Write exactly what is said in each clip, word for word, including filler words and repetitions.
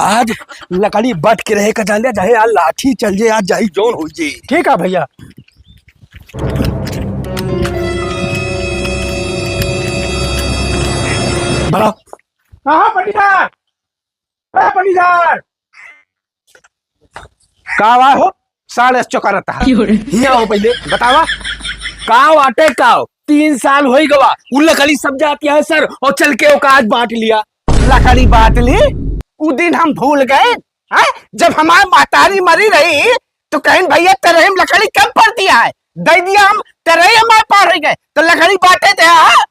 आज लकड़ी बट के रहे का जान लिया, चाहे आज लाठी चल जाए, आज जाई जौन हो जाए। ठीक है भैया। बड़ा। हाँ, हाँ, पटीदार। ए, पटीदार। का हुआ हो? साढ़े चौका रहता है। क्यों रे? हियाँ हो पहिले, बतावा। का बाटे का हो? तीन साल होई गवा, उ लकड़ी सब जाती है सर, और चल के ओका आज बांट लिया। लकड़ी बांट ली? उ दिन हम भूल गए, हैं? जब हमार महतारी मरी रही, तो कहिन, "भैया, तेरे में लकड़ी कम पड़ती है, दे दिया हम, तेरे ही हमारे पार हो गए, तो लकड़ी बांटे थे, हाँ?"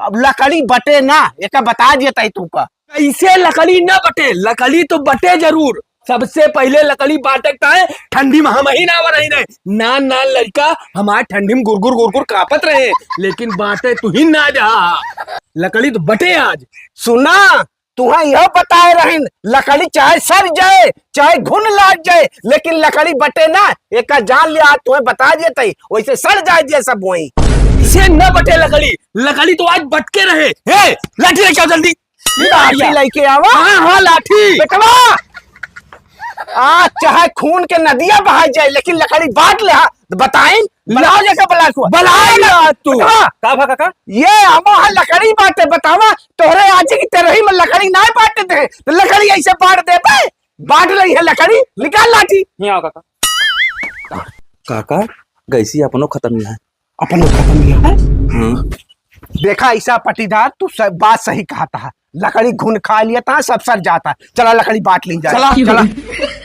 अब लकड़ी बटे ना, एका बता दिया तई तुमका। कैसे लकड़ी ना बटे? लकड़ी तो बटे जरूर। सबसे पहिले लकड़ी बांटे के ताहे ठंडी में हम ही ना आवा रही रहे। नान नान लड़का हमार ठंडी में गुरगुर गुरगुर कांपत रहे, लेकिन बांटे तू ही ना जा। लकड़ी तो बटे आज। सुना, तुहा यह बताए रहिन, लकड़ी चाहे सड़ जाए, चाहे घुन लाग जाए, लेकिन लकड़ी बटे ना, एका जान लिया, आज तुम्हें बता देते, वैसे सड़ जाए जे सब वही। इसे न बटे लकड़ी, लकड़ी तो आज बटके रहे। हे, लाठी लेके आओ जल्दी। लाठी लेके आवा। हाँ, हाँ, लाठी। बेटवा, आज चाहे खून के नदिया बहा जाए, लेकिन लकड़ी बांट ले, हाँ। तो बताइन, बुलाओ जेका बुला के। बुलाओ ना तू। बतावा। का भा काका? ये हम वहाँ लकड़ी बांटे, बतावा, तोहरे आजी की तेरही में लकड़ी ना बांटे थे, तो लकड़ी ऐसे बांट देबे? बांट रही है लकड़ी, निकाल लाठी। हियाँ आओ काका। काका, गैसी अपनो खत्म नहीं है। अपनो खत्म नहीं है? हाँ। देखा ऐसा पटीदार, तू स-, बात सही कहत हा। लकड़ी घुन खा लिया था, सब सड़ जाता है। चला लकड़ी बांट ली जाए। चला, चला।